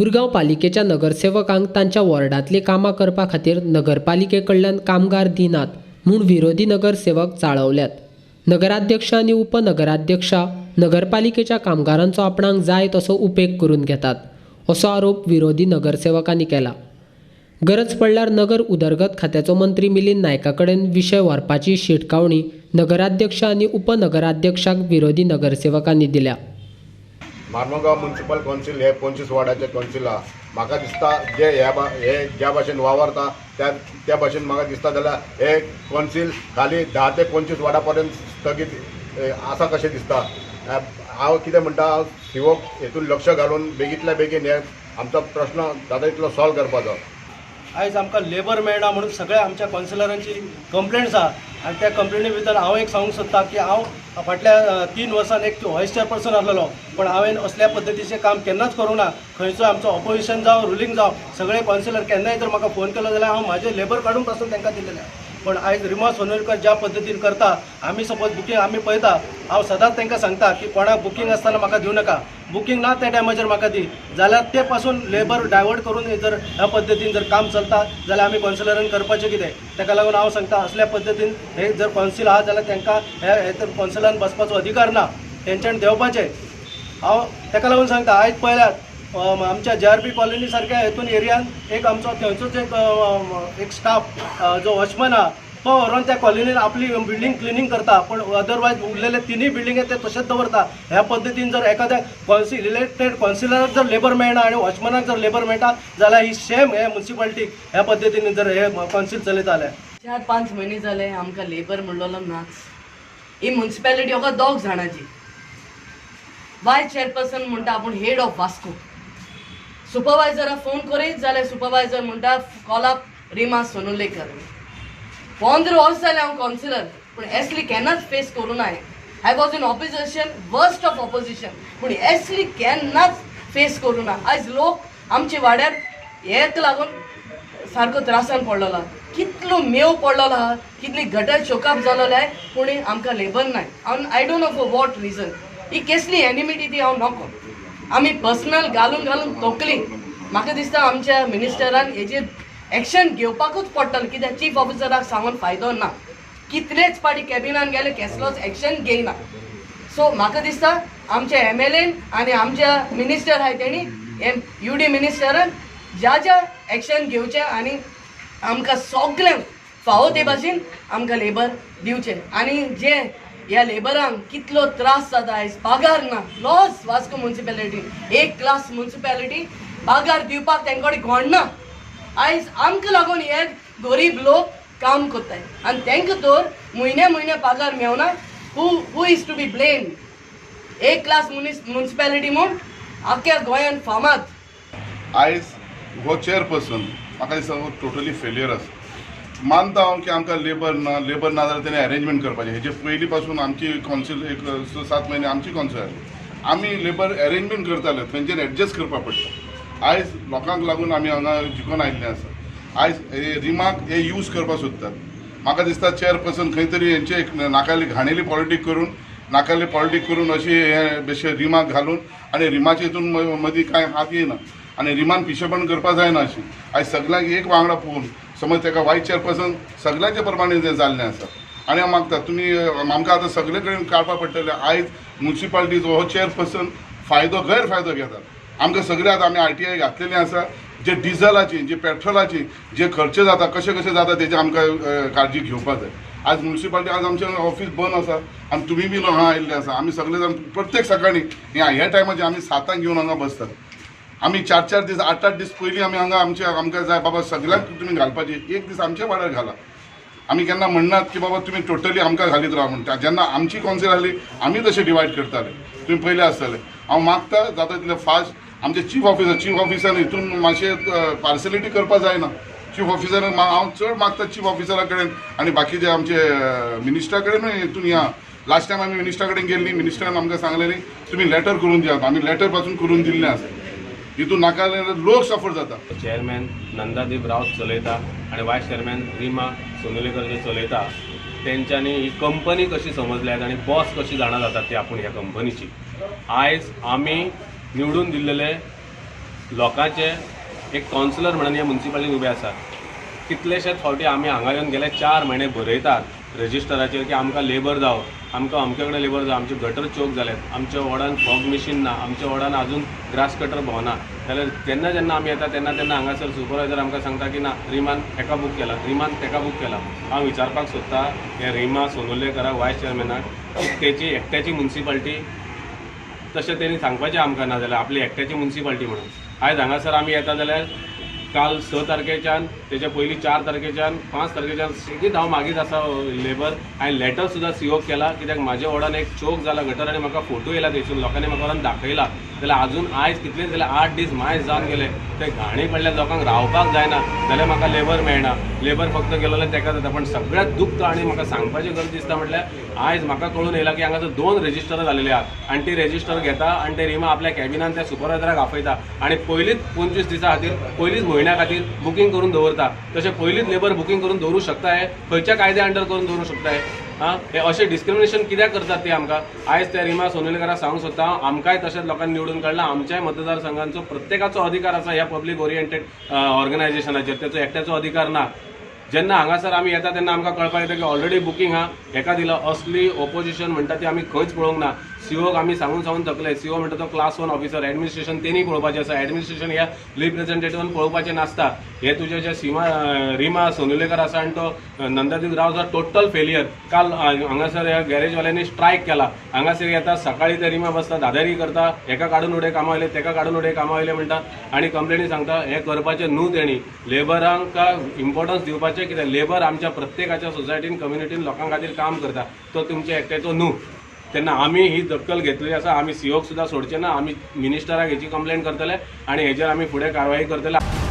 मुरगांव पालिकेच्या नगरसेवकांक तांच्या वॉर्डांतलीं कामां करपा खातीर नगरपालिके कडल्यान कामगार दिनात म्हूण विरोधी नगरसेवक चाळवल्यात. नगराध्यक्ष आनी उपनगराध्यक्षा नगरपालिकेच्या कामगारांचो आपणाक जाय तसो उपेग करून घेतात असो आरोप विरोधी नगरसेवकांनी केला. गरज पडल्यार नगर उदरगत खात्याचो मंत्री मिलिंद नायका कडेन विशय व्हरपाची शिटकावणी नगराध्यक्ष आनी उपनगराध्यक्षाक विरोधी नगरसेवकांनी दिल्या. मार्मगांव म्युनिसिपल कौन्सिल हे 25 वार्डाचे कौन्सिल आहा. म्हाका दिसता जे हे ज्या भाशेन वावरता त्या त्या भाशेन म्हाका दिसता जाल्यार हे कौन्सिल खाली 10 ते 25 वार्डा पर्यंत स्थगीत आसा कशें दिसता. हांव कितें म्हणटा, हांव सीओक हेतून लक्ष घालून बेगींतल्या बेगीन हे आमचो प्रश्न जाता तितलो सॉल्व करपाचो. आयज आमकां लेबर मेळना म्हणून सगळ्या आमच्या कौन्सिलरांची कंप्लेंट्स आहा आनी त्या कंप्लेनी भितर हांव एक सांगूंक सोदता की हांव फाटल्या 3 वर्सान एक व्हायस चेअरपर्सन आसलेलो, पण हांवें असल्या पद्दतीचें काम केन्नाच करूंक ना. खंयचो आमचो ऑपोजिशन जावं, रुलींग जावं, सगळे कौन्सिलर केन्नाय जर म्हाका फोन केलो जाल्यार हांव म्हाजें लेबर काडून पासून तांकां दिलेलें आहा. पण आयज रिमा सोनोरकर ज्या पद्दतीन करता, आमी सपोज बुकींग आमी पळयता, हांव सदांच तांकां सांगता की कोणाक बुकींग आसतना म्हाका दिवं नाका, बुकींग ना त्या टायमाचेर म्हाका दी, जाल्यार ते पासून लेबर डायवर्ट करून जर ह्या पद्दतीन जर काम चलता जाल्यार आमी कौन्सिलरान करपाचें कितें? ताका लागून हांव सांगता, असल्या पद्दतीन हे जर कौन्सिल आहा जाल्यार तांकां हे तर कौन्सिलान बसपाचो अधिकार ना, तेंच्यान देंवपाचें. हांव ताका लागून सांगता, आयज पळयल्यात आमच्या JRP colony सारक्या हेतून एरियान एक आमचो थंयचोच एक स्टाफ जो वॉचमन आहा तो व्हरोन त्या कॉलनीन आपली बिल्डींग क्लिनींग करता, पण अदरवायज उरलेले तिनूय बिल्डिंगे ते तशेंच दवरता. ह्या पद्दतीन जर एखाद्या कॉन्सिल इलेक्टेड कॉन्सिलराक जर लेबर मेळना आनी वॉचमनाक जर लेबर मेळटा जाल्यार ही शेम हे म्युनिसिपालिटीक ह्या पद्दतीन जर हे कॉन्सिल चलयता जाल्यार. 4-5 म्हयने जाले आमकां लेबर म्हणलेलो नाच. ही म्युनिसिपॅलिटी हो दोग जाणांची. वायस चेअरपर्सन म्हणटा आपूण हेड ऑफ वास्को. सुपरवायझराक फोन करीत जाल्यार सुपरवायझर म्हणटा, कॉल अप रिमा सोनुलेकर. 15 वर्स जालें हांव कौन्सिलर, पूण एसली केन्नाच फेस करूं ना. I was in opposition, worst of opposition, पूण एसली केन्नाच फेस करूं ना. आयज लोक आमचे वाड्यार हेक लागून सारको त्रासान पडलेलो आहा. कितलो मेव पडलेलो आहा, कितली गटर चोकअप जालोले आहाय, पूण आमकां लेबर नाय. हांव I don't know for what reason ही केसली एनिमिटी ती हांव नको. आमी पर्सनल घालून घालून तोकली. म्हाका दिसता आमच्या मिनिस्टरान हेजेर एक्शन घेवपाकूच पडटलें, कित्याक चीफ ऑफिसराक सांगून फायदो ना. कितलेच पाटी कॅबिनान गेले, केसलोच एक्शन घेयना. सो म्हाका दिसता आमच्या MLAन आनी आमच्या मिनिस्टर आहाय तेणी एम UD मिनिस्टरान ज्या ज्या एक्शन घेवचें आनी आमकां सगल्यांक फावो ते भाशेन आमकां लेबर दिवचें. आनी जे ह्या लेबरांक कितलो त्रास जाता आयज, पगार ना, लॉस वास्को म्युनिसिपेलिटी एक क्लास म्युनिसिपेलिटी, पगार दिवपाक तेंचे कडेन गोंड ना. आयज आमकां लागून हे गरीब लोक काम करताय आनी तांकां तर म्हयन्या म्हयन्या पगार मेवना. Who is to be blame? एक क्लास म्युनिसिपेलिटी म्हूण आख्ख्या गोंयान फामाद. आयज हो चेअरपर्सन म्हाका दिसता हो टोटली फेलियर आसा. मानता हांव की आमकां लेबर ना, लेबर ना जाल्यार तेणें अरेंजमेंट करपाचें. हेजे पयलीं पासून आमची कौन्सिल एक 6-7 म्हयने आमची कौन्सिल आसली, आमी लेबर अरेंजमेंट करताले, थंयच्यान एडजस्ट करपाक पडटा. आयज लोकांक लागून आमी हांगा जिखून आयिल्ले आसा. आयज हे रिमाक हे यूज करपाक सोदतात. म्हाका दिसता चेअरपर्सन खंय तरी हेंचे एक नाकायली घाणेली पॉलिटीक करून, नाकायली पॉलिटीक करून अशी हे बेशे रिमाक घालून आनी रिमाचे हितून मदीं कांय हात येयना आनी रिमान पिशेपण करपाक जायना अशी. आयज सगल्यांक एक वांगडा पळोवन समज ताका वायस चेअरपर्सन सगल्यांचे प्रमाणे तें जाल्लें आसा. आनी हांव मागता तुमी आमकां आतां सगळे कडेन काडपाक पडटलें. आयज म्युनिसिपालिटीचो हो चेअरपर्सन फायदो गैरफायदो घेतात. आमकां सगळे आतां आमी RTI घातलेली आसा. जे डिझलाची, जे पेट्रोलाची जे खर्च जाता, कशे कशे जाता, तेजे आमकां काळजी घेवपाक जाय. आज म्युनिसिपालिटी आज आमचें ऑफीस बंद आसा आनी तुमी बी हांगा आयिल्ले आसा. आमी सगळे जाण प्रत्येक सकाळीं ह्या ह्या टायमाचेर आमी 7 येवन हांगा बसतात. आमी 4-4 दीस, 8-8 दीस पयलीं आमी हांगा आमचे आमकां जाय बाबा सगळ्यांक तुमी घालपाची, एक दीस आमच्या वाड्यार घाला. आमी केन्ना म्हणनात की बाबा तुमी टोटली आमकां घालीत राव म्हणटा. जेन्ना आमची कौन्सिल आसली आमी तशें डिवायड करताले, तुमी पयले आसतले. हांव मागता जाता तितले फास्ट आमचे चीफ ऑफिसर, चीफ ऑफिसर हितून मातशें पार्सलिटी करपाक जायना. चीफ ऑफिसर हांव चड मागता चीफ ऑफिसरा कडेन आनी बाकीचे आमचे मिनिस्टरा कडेनूय हितून या. लास्ट टायम आमी मिनिस्टरा कडेन गेल्ली, मिनिस्टरान आमकां सांगलेली तुमी लेटर करून दियात. आमी लेटर पासून करून दिल्लें आसा. हितून नाका जाल्यार लोक सफर जाता. चेअरमॅन नंदादीप रावत चलयता आनी वायस चेअरमॅन रिमा सोनुलेकर जे चलयता, तेंच्यांनी ही कंपनी कशी समजल्यात आनी बॉस कशी जाणा जातात ती आपूण ह्या कंपनीची. आयज आमी निवडून दिल्लेले लोकांचे एक कावन्सिलर म्हणून ह्या मुन्सिपालिटीन उबे आसात. कितलेशेच फावटी आमी हांगा येवन गेले 4 म्हयने बरयतात रजिस्टराचेर की आमकां लेबर जावो, आमकां अमके कडेन लेबर जावो, आमचे गटर चोक जाल्यात, आमच्या वॉर्डान फॉग मशीन ना, आमच्या वॉर्डान अजून ग्रास कटर भोंवना. जाल्यार जेन्ना जेन्ना आमी येता तेन्ना तेन्ना हांगासर सुपरवायजर आमकां सांगता की ना, रिमान हेका बूक केला, रिमान तेका बूक केला. हांव विचारपाक सोदता हे रिमा सोनुलेकराक, वायस चेअरमॅनाक, की तेची एकट्याची मुन्सिपाल्टी तशें तेणी सांगपाचें आमकां, ना जाल्यार आपली एकट्याची मुन्सिपाल्टी म्हणून. आयज हांगासर आमी येता जाल्यार काल 6 तारखेच्यान, तेच्या पयलीं 4 तारखेच्यान, 5 तारखेच्यान सेगीत हांव मागीत आसा लेबर. हांवें लेटर सुद्दां सीओक केला, कित्याक म्हाज्या वॉर्डान एक चोक जाला गटर आनी म्हाका फोटो येयला थंयसून, लोकांनी म्हाका व्हरोन दाखयला. जाल्यार आजून आयज कितले जाल्यार 8 दीस मायज जावन गेले, ते घाणी पडल्या, लोकांक रावपाक जायना, जाल्यार म्हाका लेबर मेळना. लेबर फक्त गेलो जाल्यार तेका जाता. पण सगळ्यांत दुख्ख आनी म्हाका सांगपाची गरज दिसता म्हटल्यार आयज म्हाका कळून येयला की हांगासर 2 रजिस्टरां जालेले आहात आनी ती रजिस्टर घेता आनी ते रिमा आपल्या कॅबिनान त्या सुपरवायजराक आपयता आनी पयलींच 25 दिसां खातीर, पयलींच म्हयन्या खातीर बुकींग करून दवरता. तशें पयलींच लेबर बुकींग करून दवरूं शकता हे खंयच्या कायद्या अंडर करून दवरूं शकता हे? आं, हे अशें डिस्क्रिमिनेशन कित्याक करतात ते आमकां? आयज त्या रिमा सोनुलेकराक सांगूंक सोदता हांव, आमकांय तशेंच लोकांनी निवडून काडला, आमच्याय मतदारसंघांचो प्रत्येकाचो अधिकार आसा ह्या पब्लीक ओरिएंटेड ऑर्गनायझेशनाचेर, तेचो एकट्याचो अधिकार ना. जेन्ना हांगासर आमी येता तेन्ना आमकां कळपाक येता की ऑलरेडी बुकींग आहा, हेका दिला. असली ओपोजिशन म्हणटा ती आमी खंयच पळोवंक ना. सीओक आमी सांगून सांगून थकले. सीओ म्हणटा तो क्लास 1 ऑफिसर, एडमिनिस्ट्रेशन तेणी पळोवपाचें आसा, एडमिनिस्ट्रेशन ह्या रिप्रेझेंटेटिव्हान पळोवपाचें नासता. हे तुजे जे सीमा रिमा सोनुलेकर आसा आनी तो नंदादीप राव आसा, टोटल फेलियर. काल हांगासर ह्या गॅरेजवाल्यांनी स्ट्रायक केला. हांगासर येता सकाळी ते रिमा बसता, दादागिरी करता, हेका काडून उडय कामा वयले, तेका काडून उडय कामा वयले म्हणटा आनी कंप्लेनी सांगता. हें करपाचें न्हू, तेणी लेबरांक इम्पॉर्टन्स दिवपाचें, कित्याक लेबर आमच्या प्रत्येकाच्या सोसायटीन, कम्युनिटीन लोकां खातीर काम करता, तो तुमच्या एकट्याचो न्हू. तेन्ना आमी ही दखल घेतलेली आसा, आमी सीओक सुद्दां सोडचे ना, आमी मिनिस्टराक हेची कंप्लेन करतले आनी हेजेर आमी फुडें कारवाई करतले.